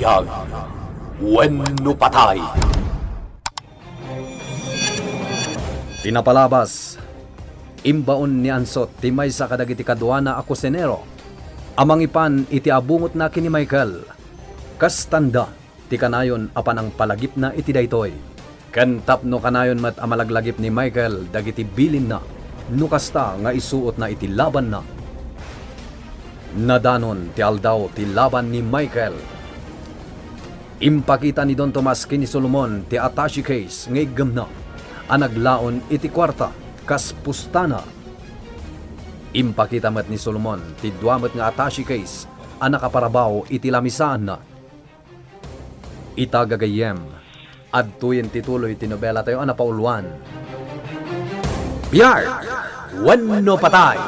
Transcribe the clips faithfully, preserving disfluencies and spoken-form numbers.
Biag wenno patay. Ti napalabas, imbaon ni Ansot ti maysa kadagiti kaduana a kusinero a mangipan iti abungotna ken ni Michael. Kastanda ti kanayon a panangpalagipna iti daytoy. Ken tapno kanayon met a malaglagip ni Michael dagiti bilinna no kasta nga isuotna iti labanna. Nadanon ti aldaw ti laban ni Michael. Impakita ni Don Tomas ken ni Solomon ti attache case nga iggemna a naglaon iti kuarta kas pustana. Impakita met ni Solomon ti dua met nga attache case a nakaparabaw iti lamisaanna. Ita gagayyem, adtoyen ti tuloy ti nobelatayo a napauluan. Biag wenno patay!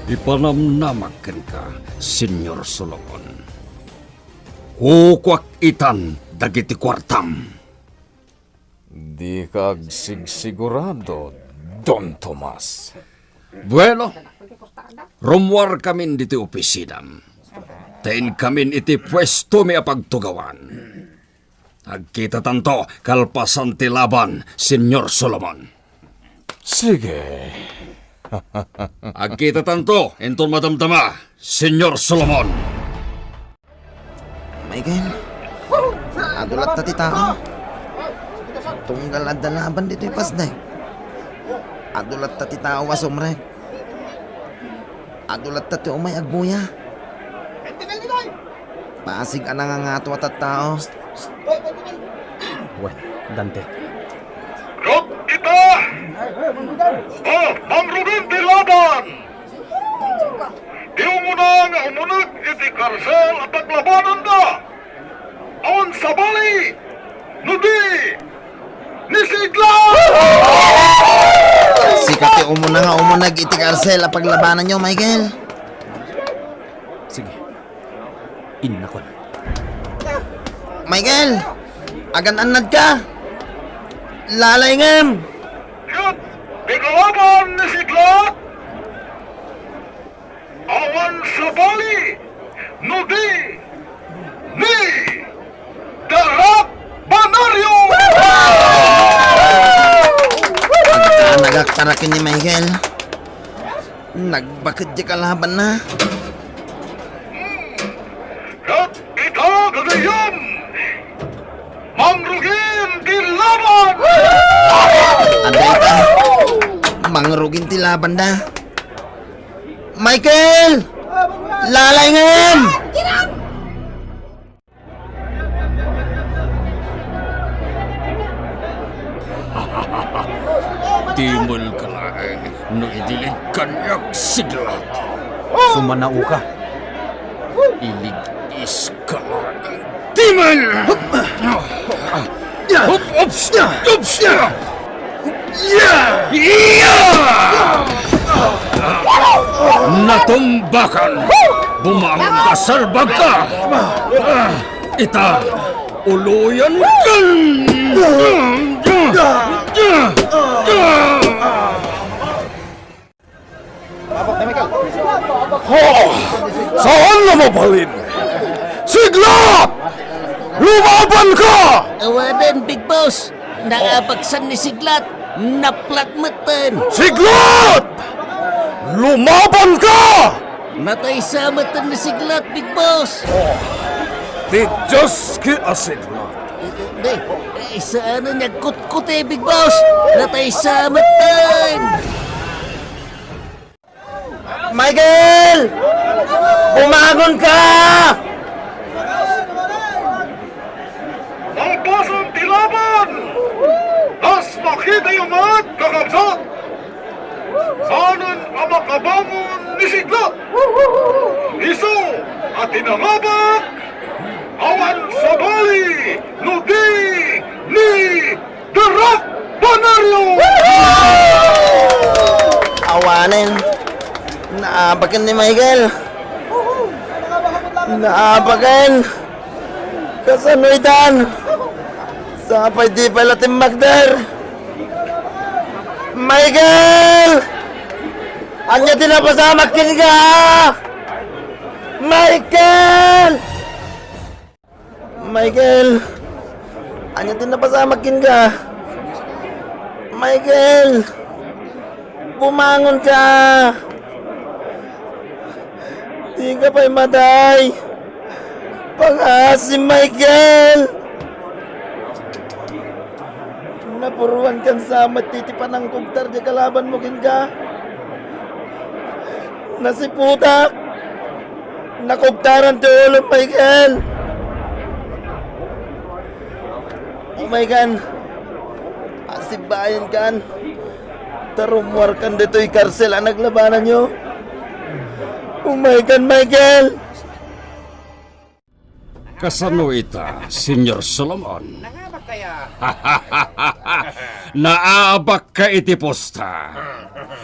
Ipanamnamak kenka, Señor Solomon. Kukuak itan dagiti kuartam. Dika agsigsigurado, Don Tomas. Bueno, rummuarkamin ditoy opisinam. Ta inkamin iti puestomi a pagtugawan. Agkitatanto kalpasan ti laban, Señor Solomon. Sige. Agkitatanto inton madamdama, Señor Solomon. Michael, adu latta ti tao. Tunggal adda laban ditoy pasdek. Adu latta ti tao a sumrek. Adu latta ti umay agbuya. Pasig a nangangato a tattao. Wen, Dante. Ket ita, a, mangrugin ti laban. Ti umuna nga umuneg iti karsel a paglabananda, awan sabali no di ni Sigla! Sika ti umuna nga umuneg iti karsel a paglabananyo, Michael. Sige. Innakon. Michael! Agan-annadka! Lalaingem! Ket ti kalaban ni Sigla, awan sabali no di ni Darak Banario! Agtanagak para ken ni Michael. Nagbaked ti kalabanna. Ket ita gagayyem, mangrugin ti laban! Adda ita, mangrugin ti labanda. Michael! Lalaingem! Dimelka laeng no idilig kaniak, Sigla. Sumanaoka. Iligis ka laeng. Dimel! Hup! Ups! Ups! Natumbakan! Bumangon ka, salbag ka! Ah, ita, uluyan ka! Ha! Saan na mabalin? Sigla! Lumaban ka! Awanen, Big Boss! Naabaksan ni Siglat! Naplat metten! Siglat! Lumaban ka! Nataysa metten ni Siglat, Big Boss! Oh, ti Dios ki a Siglat! Di, saan nga agkutkuti, Big Boss! Nataysa metten! Michael! Bumangon ka! Malpasan ti laban! Kas makitayo met, kakabsat! Saanen a makabangon ni Siglat! Isu a ti nangabak, awan sabali no di ni Darak Banario! Awanen, naabaken ni Michael. Naabaken. Kasano itan? Sapay di pay la timmakder. Michael! Ania ti napasamak kenka? Michael! Michael! Ania ti napasamak kenka? Michael! Bumangon ka! Di ka pay matay! Pangaasim, Michael! Napuruan kan sa met ti panangkugtar ti kalaban mo kenka. Nasiputak! Nakugtaran ti ulo, Michael! Oh my God! Asibbayan kan! Tarummuar kan ditoy karsel a naglabananyo! Oh my God, Michael! Kasano ita, Señor Solomon? Nangabak kaya? Naabak ka iti pusta.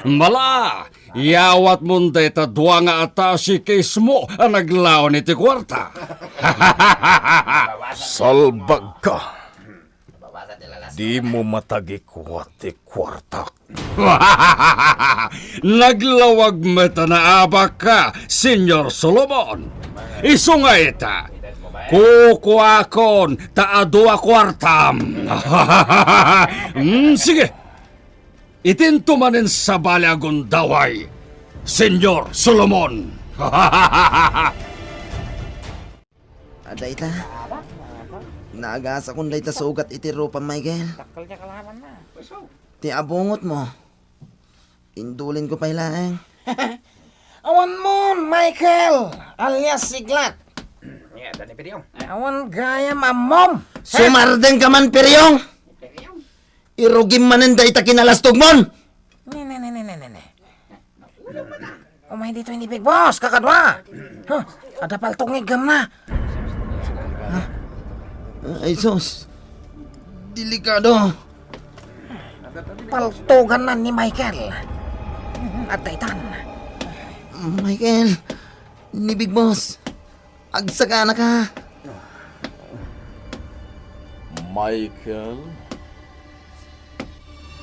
Mala, yawatmon dayta dua nga attaché case mo a naglaon iti kuarta. Salbag ka. Dimo matagikua ti kuartak. Naglawag met a naabak ka, Señor Solomon. Isu nga ita, kukuakon ta adu a kuartam. Mm, sige. Itinto manen sabali a gundaway, Señor Solomon. Adda ita. Naagasakon dayta sugat iti rupam, Michael. Dakkel ti kalaban na. Ti abungotmo, indulinko pay laeng. Awanmon, Michael, alias Siglat. Nia, adda ni Piryong. Awan gayam ammom. Sumardengka man, Piryong. Irugim manen dayta kinalastogmon. Ne, ne, ne, ne, ne, ne, ne. Umay ditoy ni Big Boss, kakadua. Huh, adda paltog nga iggamna. Huh? Ay, sus. Delikado. Paltoganna ni Michael. Adda itan. Michael, ni Big Boss. Agsaganaka. Michael,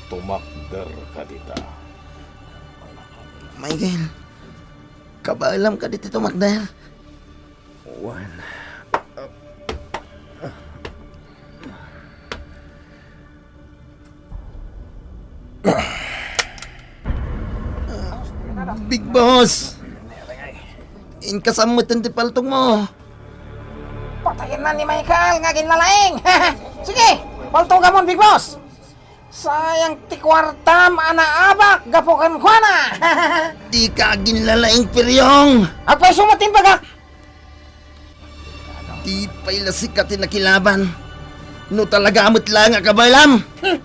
tumakder ka dita. Michael, kabaelam kadi ti tumakder? Wen. Big Boss! Inka sa metten ti paltogmo. Patayenna ni Michael nga aginlalaing. Sige, paltogamon, Big Boss. Sayang ti kuartam a naabak gapu kenkuana. Dika aginlalaing, Piryong. Agpayso met ti imbagak. Di pay la sika ti nakilaban. No talaga met laeng a kabaelam. Hmm.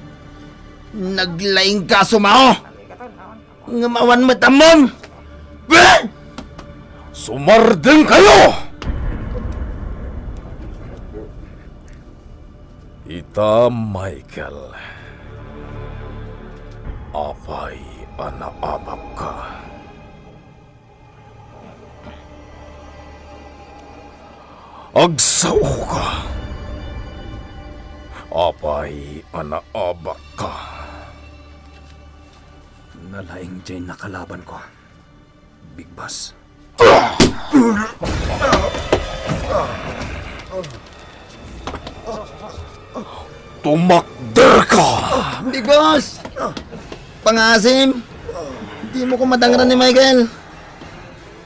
Naglaingka a sumao. Ngem awan met ammom. Sumardengkayo! Ita, Michael. Apay a naabakka? Agsaoka. Apay a naabakka? Nalaing diay nakalabanko, Big Boss. Tumakderka! Big Boss! Pangaasim! Dimo ko madangran ni Michael.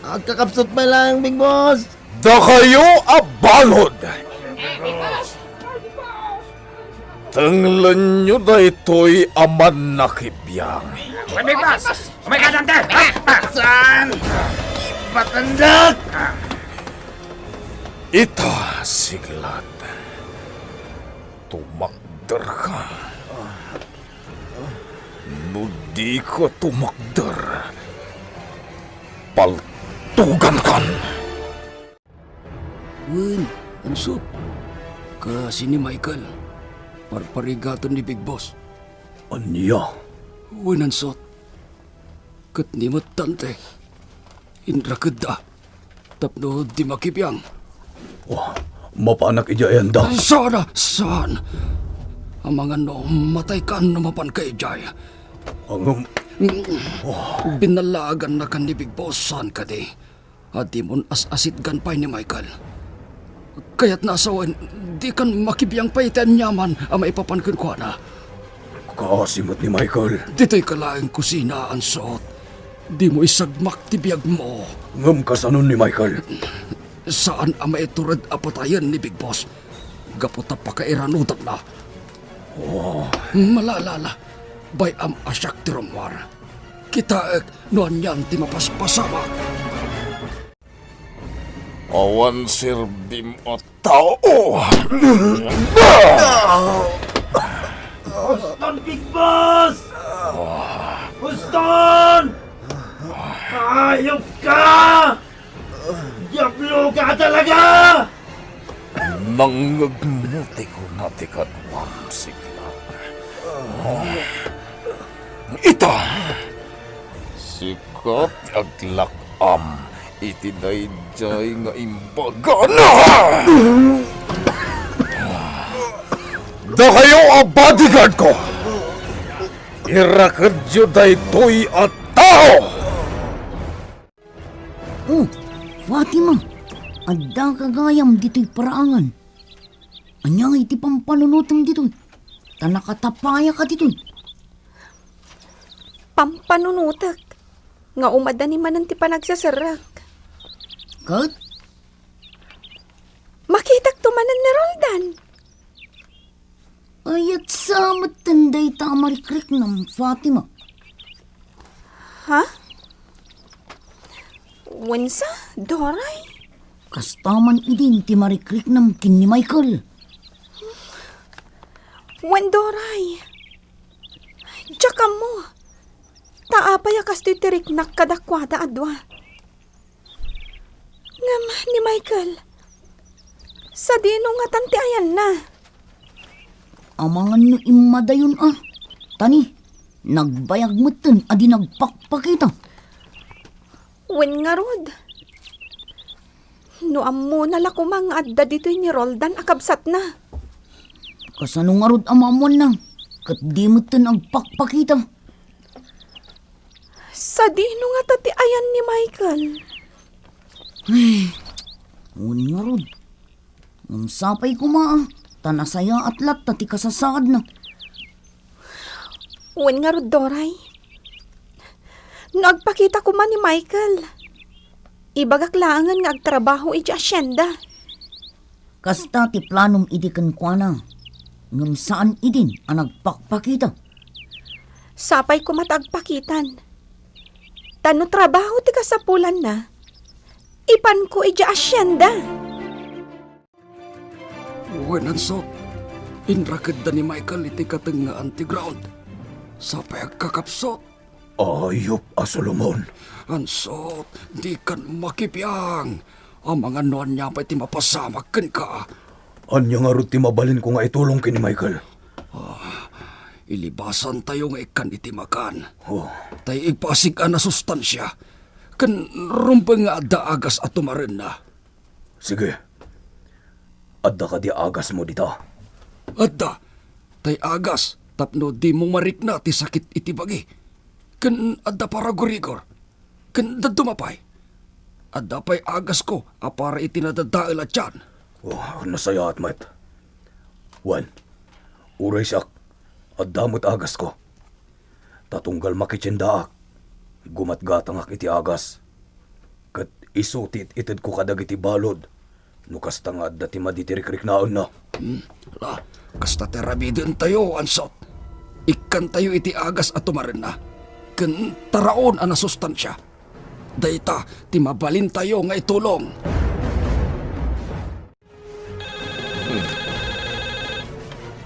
Agkakapsut pay laeng, Big Boss. Dakayo a balod! Tenglenyo daytoy a mannakibiang. Uy, Big Boss! Umay ka, Dante! Saan? Ipatendak! Ita, Siglat. Tumakderka. No dika tumakder, paltogankan. Wen, ansot. Kaasi ni Michael. Parparigaten ni Big Boss. Ania? Wen, ansot. Ket ni met Dante. Inrakedda tapno di makibiang. Oh, mapanak idiay, Andang. Saan a, saan. Amangan no mataykan no mapanka idiay. Ngem, oh. Binallaagannakan ni Big Boss, saan kadi? A dimon as-asitgan pay ni Michael. Kayatna a sawen, Dikan makibiang pay iti aniaman a maipapan kenkuana. Kaasi met ni Michael. Ditoy ka laeng kusina, Ansot. Dimo isagmak ti biagmo. Ngem kasano ni Michael? Saan a maitured a patayen ni Big Boss gapu ta pakairanudanna. Oh. Malala, bay-am a siak ti rummuar. Kitaek no anian ti mapaspasamak. Awan serbim a tao! Huston, Big Boss! Huston! Ayop ka! Diablo ka talaga! Nangngegmo ti kuna ti kaduam, Sigla. Ita, sika ti aglak-am iti daydiay nga imbagana! Dakayo a bodyguard ko! Irakedyo daytoy a tao! Oh, Fatima, adda ka gayam ditoy paraangan. Ania nga iti pampanunotem ditoy? Ta nakatapayaka ditoy. Pampanunotek nga umadani manen ti panagseserrek. Ket? Makitakto manen ni Roldan. Ayat sa metten dayta a marikriknam, Fatima. Ha? Wensa, Doray? Kasta man idin ti marikriknam ken ni Michael. Wen, Doray. Diak ammo. Ta apay a kastoy ti riknak kadakuada a dua? Ngem ni Michael, sadino ngatan ti ayanna? Amangan no immadayon a, ta ni, nagbayag metten a di nagpakpakita. Wen ngarud, no ammona la koma nga adda ditoy ni Roldan a kabsatna. Kasano ngarud a maammoanna, ket di metten agpakpakita? Sadino ngata ti ayan ni Michael? Ay, wen ngarud. Ngem sapay koma, a, ta nasayaat latta ti kasasaadna. Wen ngarud, Doray. No agpakita koma ni Michael, ibagak laengen nga agtrabaho iti asienda. Kasta ti planom idi kenkuana, ngem saan idin a nagpakpakita. Sapay koma ta agpakitan. Ta no trabaho ti kasapulanna, ipanko idiay asienda. Wen, Ansot, inrakedda ni Michael iti katengngaan ti ground. Sapay agkakapsut. Ayup a Solomon! Ansot, dikan makibiang. Amangan no ania pay ti mapasamak kenka. Ania ngarud ti mabalinko nga itulong ken ni Michael? Ah, ilibasantayo nga ikkan iti makan. Oh. Tay ipasig a nasustansia. Ken rumbeng nga adda agas a tumarenna. Sige. Adda kadi agasmo dita? Adda. Tay agas tapno dimo marikna ti sakit iti bagi. Ken adda paragurigor. Ken dadduma pay. Adda pay agasko a para iti nadadael a tian. Oh, nasayaat met. Wen, uray siak, adda met agasko. Ta tunggal makitiendaak, gumatgatangak iti agas. Ket isu ti it-itedko kadagiti balud, no kasta nga adda ti madi ti rikriknaenna. Hmm, ala, kasta ti aramidentayo, Ansot. Ikkantayo iti agas a tumarenna, ken taraon a nasustansia. Dayta ti mabalintayo nga itulong. Hmm.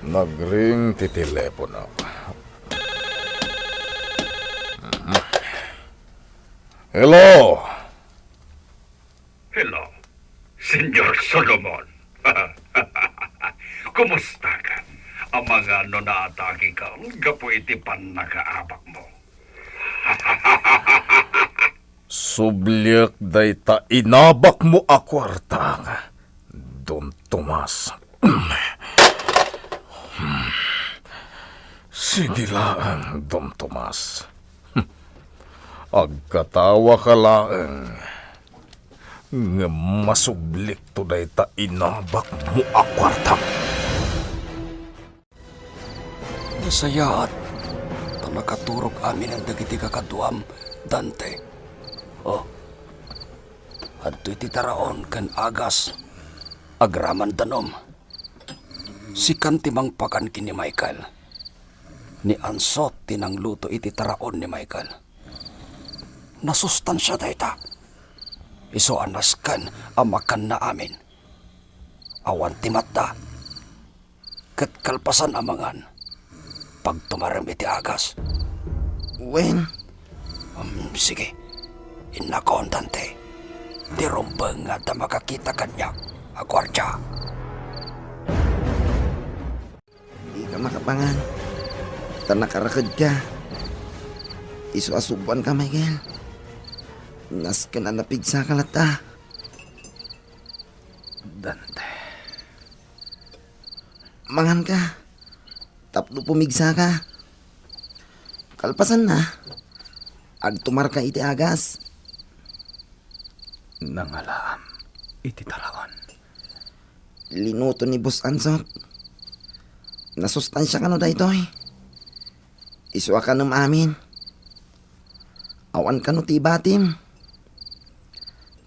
Nagring ti telepono. Mhm. Hello? Hello, Señor Solomon. Kumusta ka? Amangan no naatake ka gapu iti pannakaabakmo. Subliek dayta inabakmo a kuarta, Don Tomas. Sige laeng, Don Tomas. Agkatawa ka laeng. Ngem masublikto dayta inabakmo a kuarta. Nasayaat ta nakaturog aminen dagiti kakaduam, Dante. O, adtoy ti taraon ken agas, agraman danum. Sikan ti mangpakan ken ni Michael. Ni Ansot ti nangluto iti taraon ni Michael. Nasustansia dayta. Isu a nasken a makanna amin. Awan ti matda. Ket kalpasan a mangan, pagtumarem iti agas. Wen? Um, sige. Innakon, Dante. Ti rumbeng nga adda makakita kaniak a guardia. Dika makapangan. Ta nakarakedka. Isu a suboanka, Michael. Nasken a napigsaka latta. Dante. Manganka. Tapno pumigsaka. Kalpasanna, agtumarka iti agas. Nangalaam iti taraon. Linuto ni Boss Ansot. Nasustansia kano daytoy? Isu a kanem amin. Awan kano ti ibatim?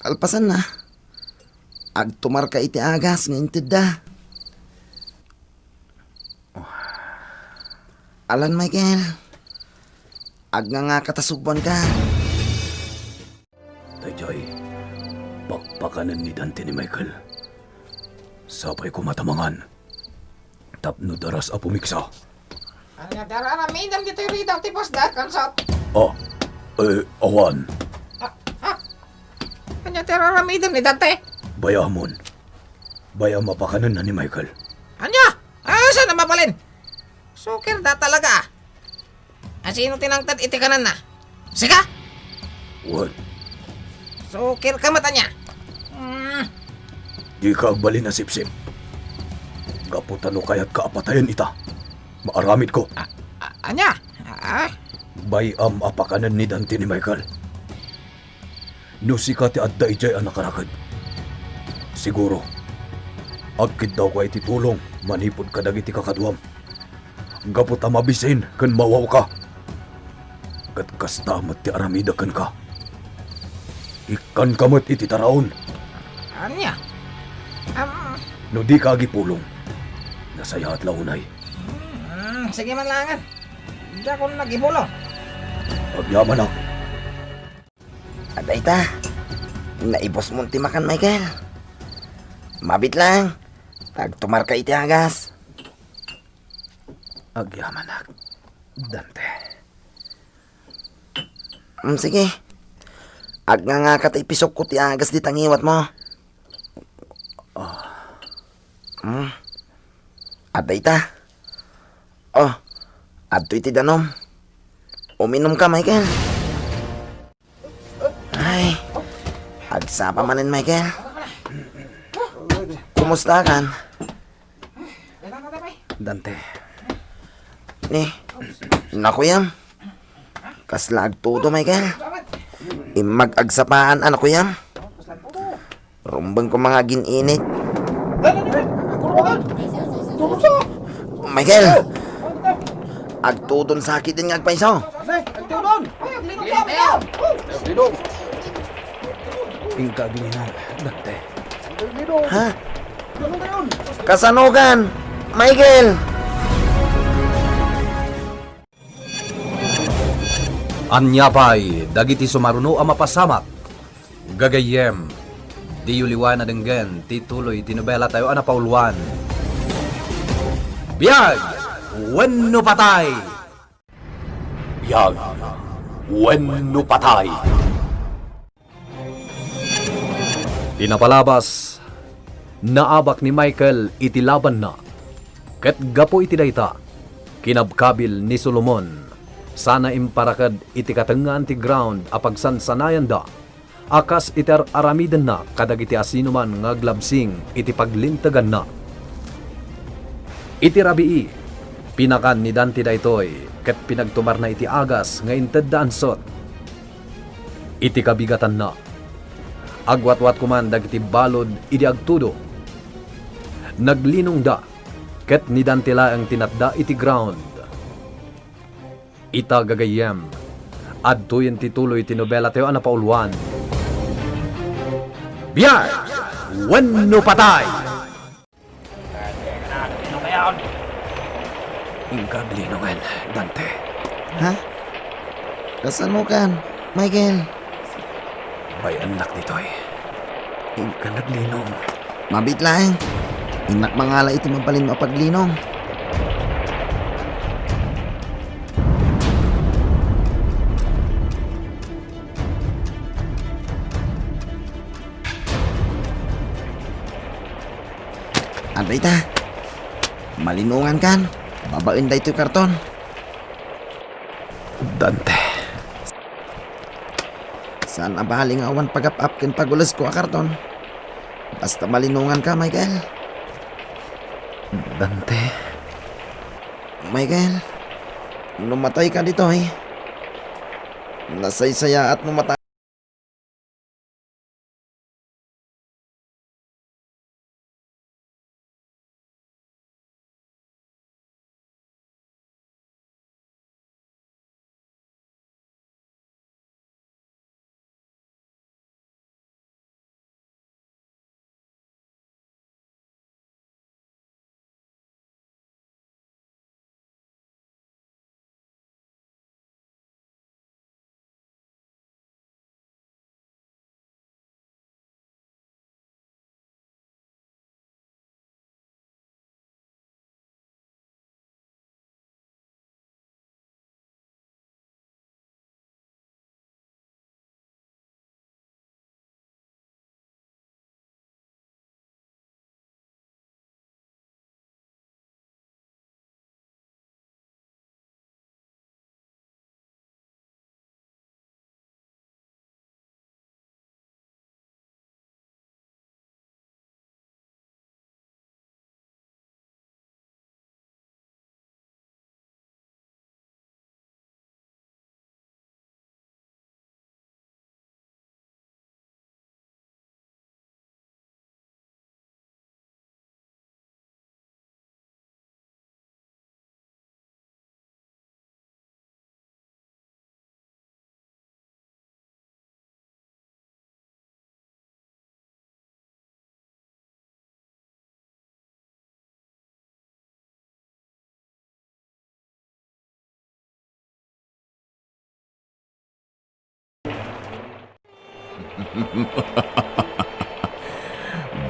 Kalpasanna, agtumarka iti agas nga intedda. Alan, Michael. Agngangaka ta suboanka. Daydiay, pakpakanen ni Dante ni Michael. Sapay koma ta mangan. Tapno daras a pumigsa. Ania ti ar-aramidem ditoy ridaw ti pasda, Kansot? Ah, eh, awan. Ah, ah. Ania ti ar-aramidem ni Dante? Bayamon. Bayam a pakanenna ni Michael. Ania? Ah, saan na mabalin? Sukir da talaga. Asino ti nangted iti kanenna? Sika? Wen. Sukir ka met ania? Mm. Dika agbalin a sipsip. Gapu ta no kayatka a patayen ita, maaramidko. A-, a-, ania? Ah. Bay-am a pakanen ni Dante ni Michael. No sika ti adda idiay a nakaraked, siguro, agkiddawka iti tulong manipud kadagiti kakaduam. Gapu ta mabisin ken mawawka. Ket kasta met ti aramidek kenka. Ikkanka met iti taraon. Ania? Am- No dika agipulong, nasayaat la unay. Hmm, sige man laengen. Diakon nagipulong. Agyamanak. Adda ita, naibusmon ti makan, Michael. Mabit lang, agtumarka iti agas. Agyamanak, Dante. Mm, sige. Agngangaka ta ipisokko ti agas dita ngiwatmo. Ah. Mm. Adda ita. Oh, adtoy ti danum. Uminumka, Michael. Ay, agsapa manen, Michael. Kumusta kan? Dante. Ni, nakuyam. Kasla agtudo, Michael. Immag agsapaan a nakuyam. Rumbeng ko mga gin-init. Michael! Agtudon sakit din nga agpaiso. Inka agininom, Dante. Ha? Kasanogan, Michael! Ania pay dagiti sumaruno a mapasamak? Gagayyem, diyo liwan a denggen ti tuloy ti nobelatayo a napauluan, Biag wenno Patay! Biag wenno Patay! Ti napalabas, naabak ni Michael iti labanna, ket gapu iti dayta, kinabkabil ni Solomon, sana imparaked iti katengngaan ti ground a pagsansanayanda a kas iti ar-aramidenna kadagiti asinoman nga aglabsing iti paglinteganna. Iti rabii, pinakan ni Dante daytoy ket pinagtumarna iti agas nga inted da ansot. Iti kabigatanna, Agwatwat koman dagiti balud idi agtudo. Naglinongda, ket ni Dante laeng ti natda iti ground. Ita gagayyem, adtoyen ti tuloy ti nobelatayo a napauluan. Biag wenno patay! Inka aglinongen, Dante. Ha? Kasano kan, Michael? Bay-annak ditoy. Inka naglinong. Mabiit laeng. Innak mangala iti mabalin a paglinong. Adda ita. Malinongan kan. Babaen daytoy karton. Dante. Saan a bali nga awan pagap-ap ken pagulesko a karton. Basta malinongan ka, Michael. Dante. Michael, no matay ka ditoy, nasaysayaat no matay.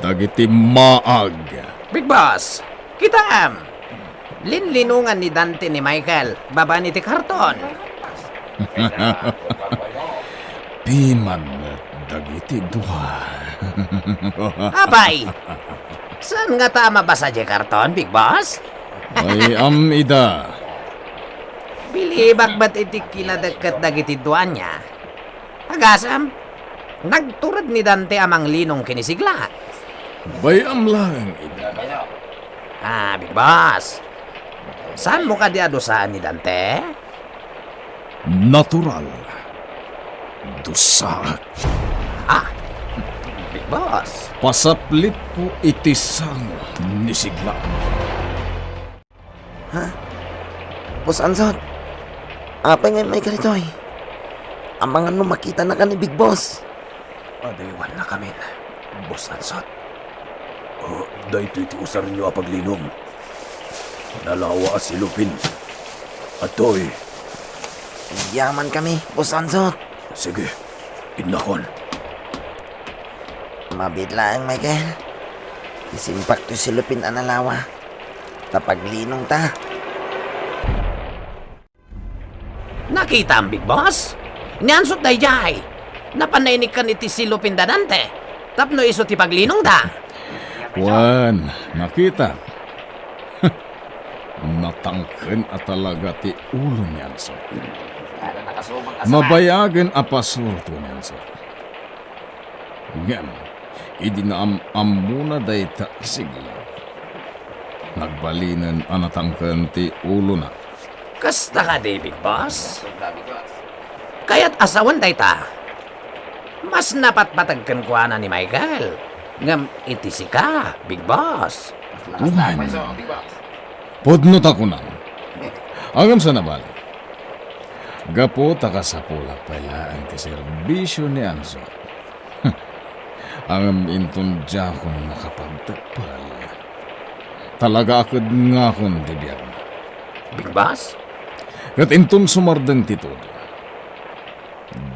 Dagiti maag. Big Boss, kitaem! Linlinongan ni Dante ni Michael babaen iti karton. Piman met dagiti dua. Apay! Saan ngata a mabasa diay karton, Big Boss? Bay-am ida. Bilibak met iti kinadekket dagiti dua ania. Agasem, nagtured ni Dante a manglinong ken ni Sigla. Bay-am laeng ida. Ah, Big Boss. Saanmo kadi a dusaen ni Dante? Natural. Dusaak. Ah, Big Boss. Pasaplitko iti sango ni Sigla. Ha? Boss Ansot, apay nga immayka ditoy? Amangan no makitanaka ni Big Boss. Adaywanna kamin, Boss Ansot. Ah, daytoy ti usaryo a paglinong. Nalawa a silupin. Adtoy. Agyaman kami, Boss Ansot. Sige, innakon. Mabiit laeng, Michael. Isimpak toy silupin a nalawa. Ta paglinongta. Nakitam, Big Boss? Ni Ansot daydiay. Napan nainikkan iti silupin da Dante. Tapno isu ti paglinongda. Wen, nakita. Natangken a talaga ti ulo ni Ansot. Mabayagen a pasurto ni Ansot. Ngem, idi naam-ammona dayta a Sigla, nagbalinen a natangken ti ulona. Kasta kadi, Big Boss? Kayat a sawen dayta? Mas napatpateg kenkuana ni Michael. Ngem iti sika, Big Boss. Wen, pudno ta kunam. Ngem saan a bale. Gapu ta kasapulak pay laeng ti serbisio ni Ansot. Ngem inton diakon nakapagteppel, talaga a kedngakon ti biagna. Big Boss? Ket inton sumardeng ti tudo,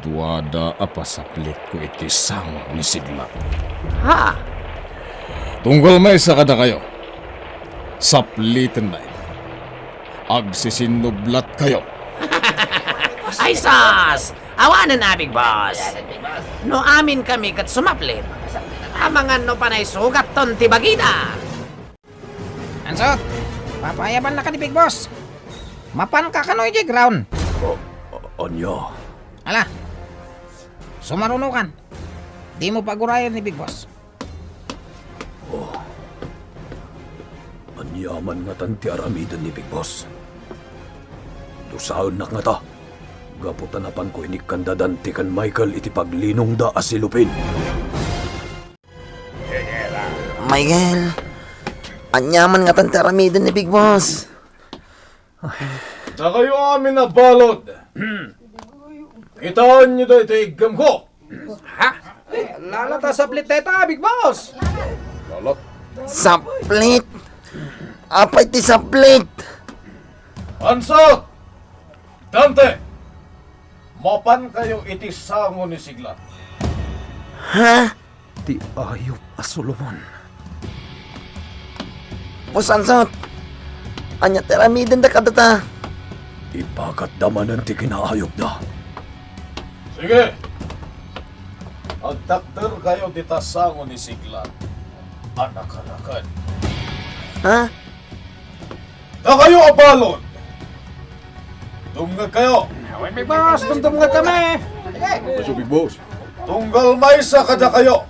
duada a pasaplitko iti sango ni Siglat. Ha? Tunggal maysa kadakayo, saplitenna ita. Agsisinublatkayo. Ay sus! Awanen a, Big Boss. No amin kami ket sumaplit, amangan no panay sugatton ti bagida. Ansot, papaayabannaka ni Big Boss. Mapanka kano idiay ground? A-, a-, ania? Ala, sumarunokan. Dimo pagurayen ni Big Boss. O, ania man ngatan ti aramiden ni Big Boss? Dusaennak ngata, gapu ta napanko inikkan da Dante ken Michael iti paglinongda a silupin. Michael, ania man ngatan ti aramiden ni Big Boss? Dakayo amin a balud. Kitaenyo daytoy iggemko. Ha? Lala ta saplit dayta, Big Boss. Lala. Saplit? Apay ti saplit? Ansot! Dante! Mapankayo iti sango ni Siglat. Ha? Ti ayup a Solomon. Boss Ansot, ania ti aramidenda kadata? Ipakatda manen ti kinaayupda. Sige, agtakderkayo dita sango ni Siglat a nakaraken. Ha? Dakayo a balud! Dumngegkayo! Wen, Big Boss, dumdumngeg kami! Kaso, Big Boss. Tunggal maysa kadakayo,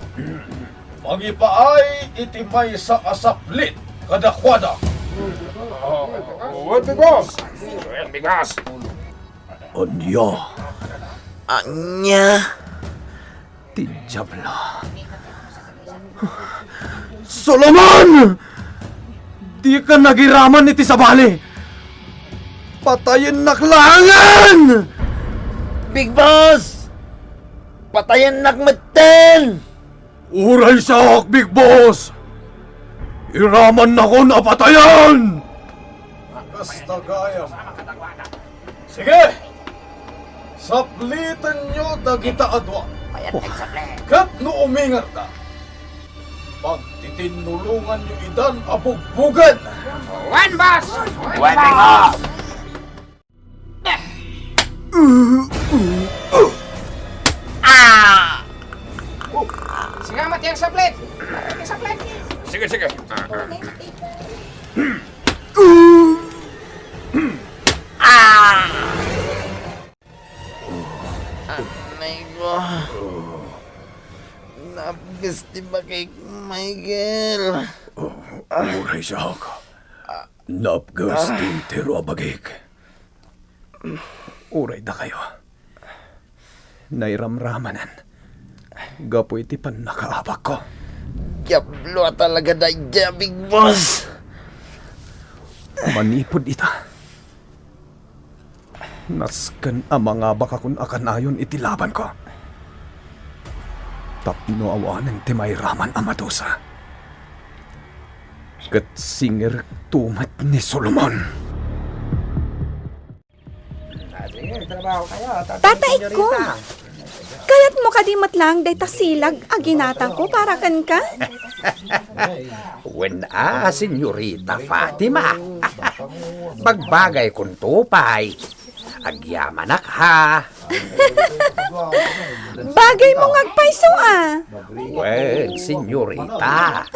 mangipaay iti maysa a saplit kadakuada. Wen, Big Boss. Wen, Big Boss. Ania? Ania? Ti Diablo. Solomon! Dika nagiraman iti sabali! Patayennak laengen! Big Boss! Patayennak metten! Uray siak, Big Boss! Iramannakon a patayen! Kasta gayam. Sige! Saplitenyo dagita a dua. Ket no umingerda, pagtitinnulonganyo idan a bugbogen. Wen, boss! Wen, boss! Ah! Sige, Amat, yang saplit! Yang saplit! Sige, sige. Ah! Anay ko. Napkes ti bagik, Michael. Uray siak. Napkes ti entero a bagik. Uray dakayo. Nairamramanen gapu iti pannakaabakko. Diablo a talaga daydiay, Big Boss! Manipud ita, nasken a mangabakakon a kanayon iti labanko. Tapno awanen ti mairaman a madusa. Ket singerekto met ni Solomon. Tata Ikko, kayatmo kadi met laeng dayta silag a ginatangko para kenka? Wen a, Senyorita Fatima. Bagbagaykonto pay. Agyamanak, ha? Bagay mo nga agpayso, a. Wen, Senyorita.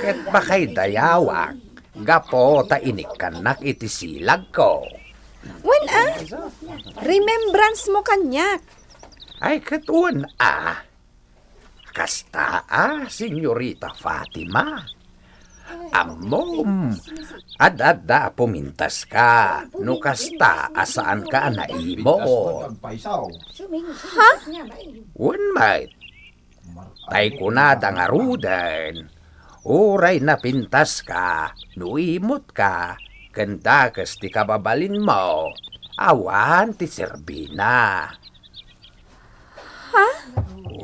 Ket bakay dayawak, gapu ta inikkannak iti silagko. Wen a, remembrance mo kaniak. Ay, ket wen a. Kasta a, Senyorita Fatima. Ammom, ad-adda a pumintaska no kasta a saanka a naimot. Ha? Wen met, tay kunada ngaruden, uray napintaska no imotka ken dakes ti kababalinmo, awan ti serbina. Ha?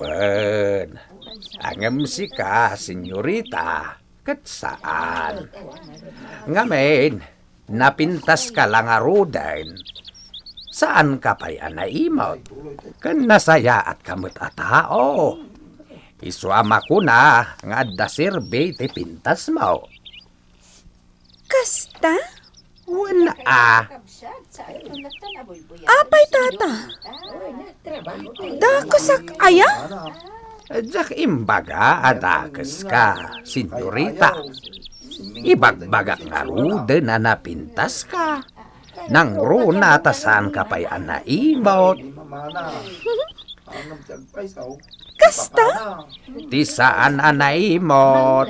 Wen, ngem sika, senyorita, ket saan. Ngamin, napintaska la ngaruden. Saanka pay a naimot. Ken nasayaatka met a tao. Isu a makuna nga adda serbi ti pintasmo. Kasta? Wen a. Apay, tata? Dakesak aya? Diak imbaga a dakeska, senyorita. Ibagbagak ngaruden a napintaska. Nangruna ta saanka pay a naimot. Kasta? Ti saan a naimot,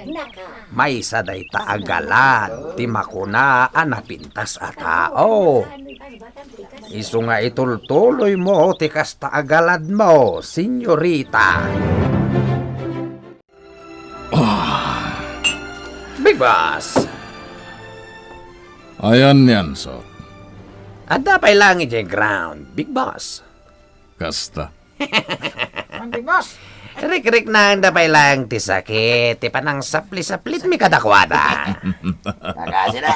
maysa dayta a galad ti makuna a napintas a tao. Isu nga itultuloymo ti kasta a galadmo, senyorita. Ah. Big Boss. Ayan ni Ansot. Adda pay lang idiay ground, Big Boss. Kasta. Ang Big Boss. Rikriknangda pay lang ti sakit, ti panangsapli-saplitmi kadakuada. Nakasina.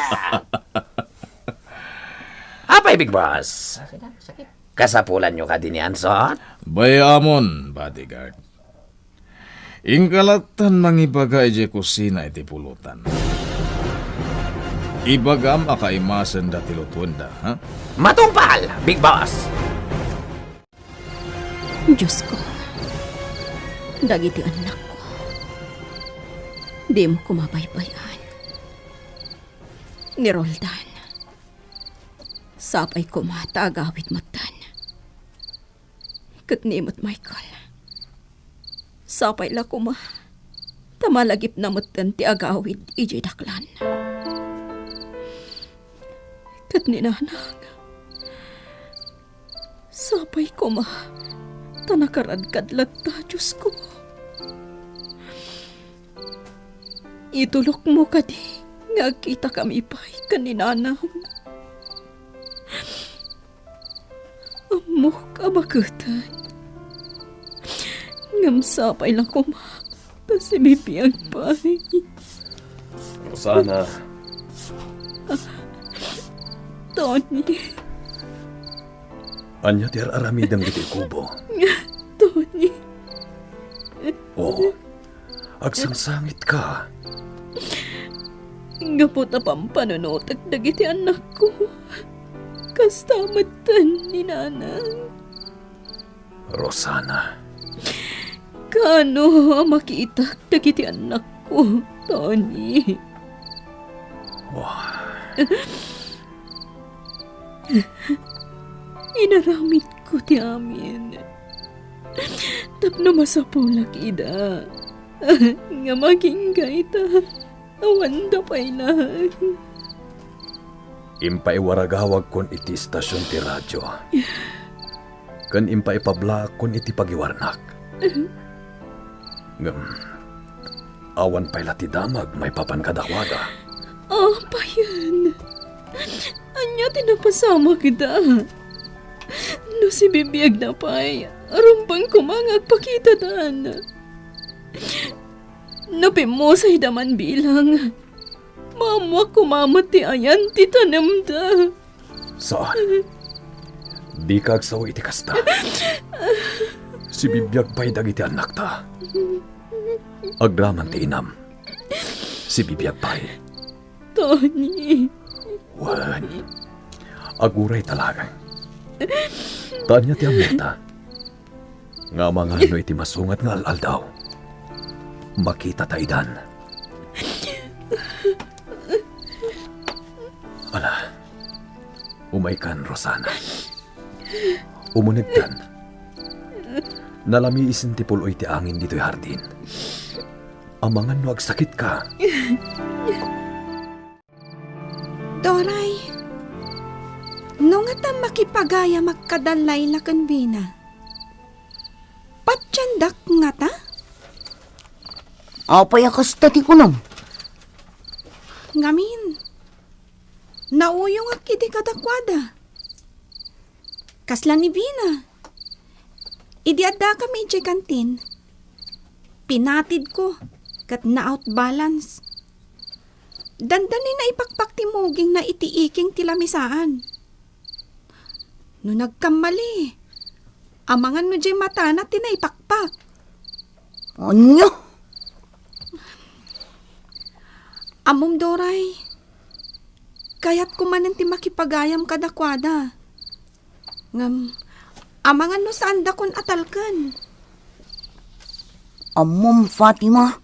Apay, Big Boss? Kasapulanyo kadi ni Ansot? Bay-amon, bodyguard. Inka lattan mangibaga idiay kusina iti pulutan. Ibagam a kaimasenda ti lutuenda, ha? Matungpal, Big Boss! Diosko, dagiti annakko, dimo koma baybay-an. Ni Roldan, sapay koma ta agawid metten. Ket ni met Michael, sapay la koma ta malagipna metten ti agawid idiay daklan. Ket ni Nanang, sapay koma ta nakaradkad latta, Diosko. Itulokmo kadi nga agkitakami pay ken ni Nanang. Ammok a baketen. Ngem sapay la koma ta sibibiag pay. Rosana. Tony. Ania ti ar-aramidem ditoy kubo? Tony. Oh, agsangsangitka. Gapu ta pampanunotek dagiti annakko, kasta metten ni Nanang. Rosana. Kaano a makitak dagiti annakko, Tony? Wah. Inaramidko ti amin tapno masapulak ida. Ngem agingga ita, awanda pay laeng. Impaiwaragawagkon iti istasion ti radio ken impaipablaakon iti pagiwarnak. Ngem awan pay la ti damag maipapan kadakuada. Apayen, ania ti napasamakda? No sibibiagna pay, rumbeng koma nga agpakitadan. No pimmusayda man bilang, maammoak koma met ti ayan ti tanemda. Saan. Dika agsao iti kasta. Sibibiag pay dagiti annakta. Agraman ti inam. Sibibiag pay. Tony. Wen. Agurayta laeng. Ta ania ti ammota? Nga amangan no iti masungat nga al-aldaw, makitata idan. Ala, umaykan, Rosana. Umunegkan. Nalamiisen ti pul-oy ti angin ditoy hardin. Amangan no agsakitka. Doray, no ngata makipagayam a kada Laila ken Vina, patiendak ngata? Apay a kasta ti kunam? Ngamin, nauyongak idi kadakuada. Kasla ni Vina. Idi addakami idiay kantin, pinatidko ket na-out balance. Dandani naipakpak ti mugingna iti iking ti lamisaan. No nagkammali, amangan no diay matana ti naipakpak. Ania? Ammom, Doray, kayatko manen ti makipagayam kadakuada. Ngem, amangan no saandakon a talken. Ammom, Fatima,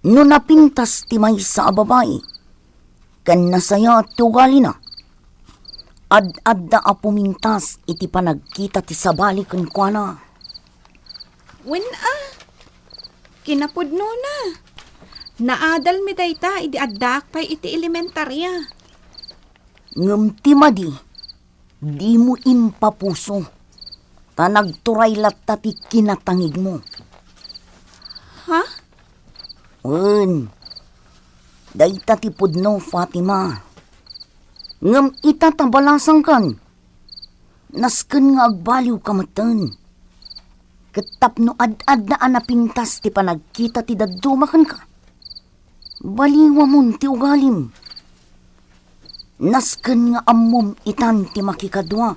no napintas ti maysa a babai ken nasayaat ti ugalina, ad-adda a pumintas iti panagkita ti sabali kenkuana. Wen a, kinapudnona. Naadalmi dayta idi addaak pay iti elementaria. Ngem ti madi, dimo impapuso, ta nagturay latta ti kinatangigmo. Ha? Wen, dayta ti pudno, Fatima. Ngem ita ta balasangkan, nasken nga agbaliwka metten. Ket tapno ad-adda a napintas ti panagkita ti dadduma kenka, baliwamon ti ugalim. Nasken nga ammom itan ti makikadua,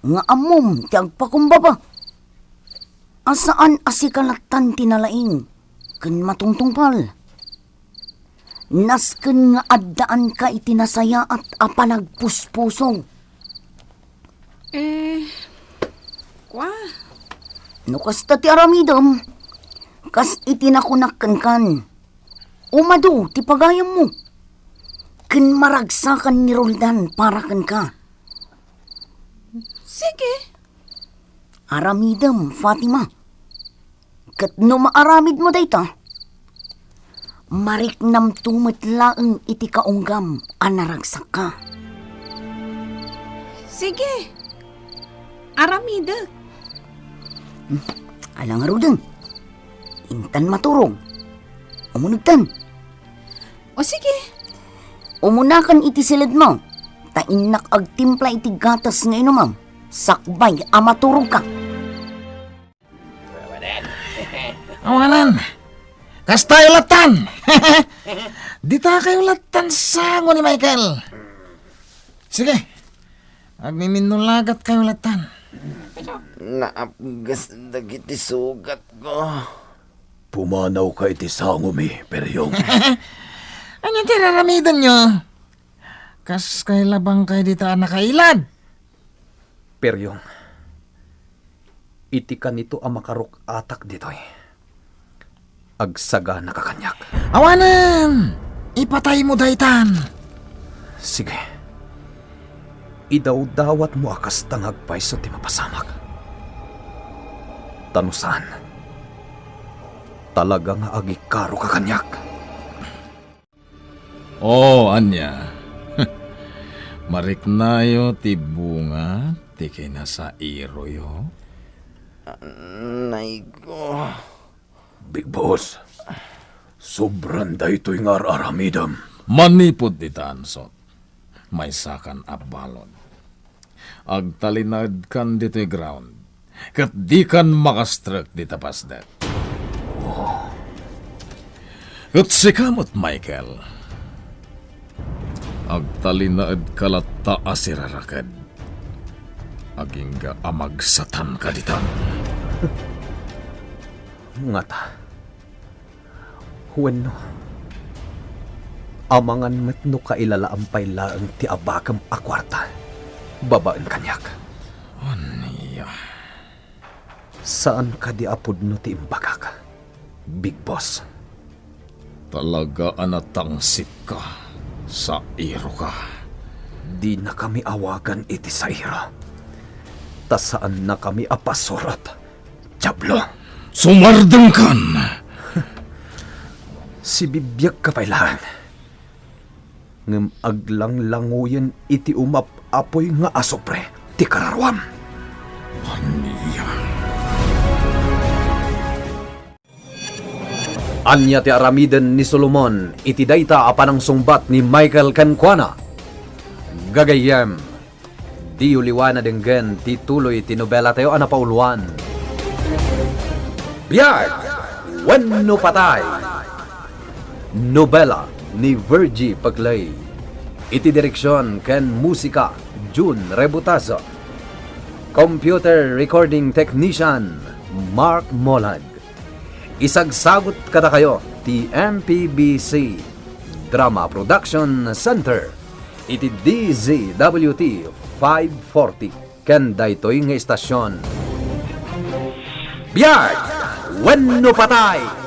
nga ammom ti agpakumbaba, a saan a sika lattan ti nalaing ken matungtungpal. Nasken nga addaanka iti nasayaat a panagpuspuso. Eh, kwa? No kasta ti aramidem, kas iti nakunak kenkan, umadu ti pagayammo, ken maragsakan ni Roldan para kenka. Sige. Aramidem, Fatima. Ket no maaramidmo dayta, mariknamto met laeng iti kaunggam a naragsakka. Sige, aramidek. Hmm, ala ngaruden. Intan maturog. Umunegtan. O sige. Umunakan iti siledmo, ta innak agtimpla iti gatas nga inumam, sakbay a maturogka. Awanan. Kastayo lattan. Ditakayo lattan sango ni Michael. Sige. Agmiminnulagatkayo lattan. Naapgas dagiti sugatko. Pumanawka iti sangomi, Peryong. Ania ti raramidenyo? Kas kay labangkay dita a nakailad? Peryong, iti kanito a makaruk-atak ditoy, agsaganaka kaniak. Awanen! Ipataymo daytan! Sige. Idawdawatmo a kasta nga agpayso ti mapasamak. Ta no saan, talaga nga agikaroka kaniak. O, ania? Mariknayo ti bunga ti kinasairoyo? Nayko. Big Boss, sobran daytoy nga ar-aramidem. Manipud dita, Ansot, maysakan a balud. Agtalinaedkan ditoy ground, ket dikan makastrek dita pasdek. Ket sika met, Michael, agtalinaedka latta a siraraked. Agingga a magsatanka ditan. Ngata, wenno, amangan met no kailalaam pay laeng ti abakem a kuarta babaen kaniak. Ania? Saan kadi a pudno ti imbagak, Big Boss? Talaga a natangsitka, sairoka. Dinakami awagan iti sairo, ta saannakami a pasurot. Diablo! Sumardengkan! Sibibiagka pay laeng. ngem aglanglanguyen iti umap-apoy nga asupre ti kararuam. Ania? Ania ti aramiden ni Solomon iti dayta a panangsungbat ni Michael kenkuana? Gagayyem, diyo liwa a denggen ti tuloy ti nobelatayo a napauluan. Biag wenno patay? Nobela ni Virgie Paclay. Iti direksion ken musika, Jun Rebutazo. Computer recording technician, Mark Molag. Isagsagut kadakayo ti M P B C Drama Production Center iti D Z W T five forty ken daytoy nga istasion. Biag wenno patay!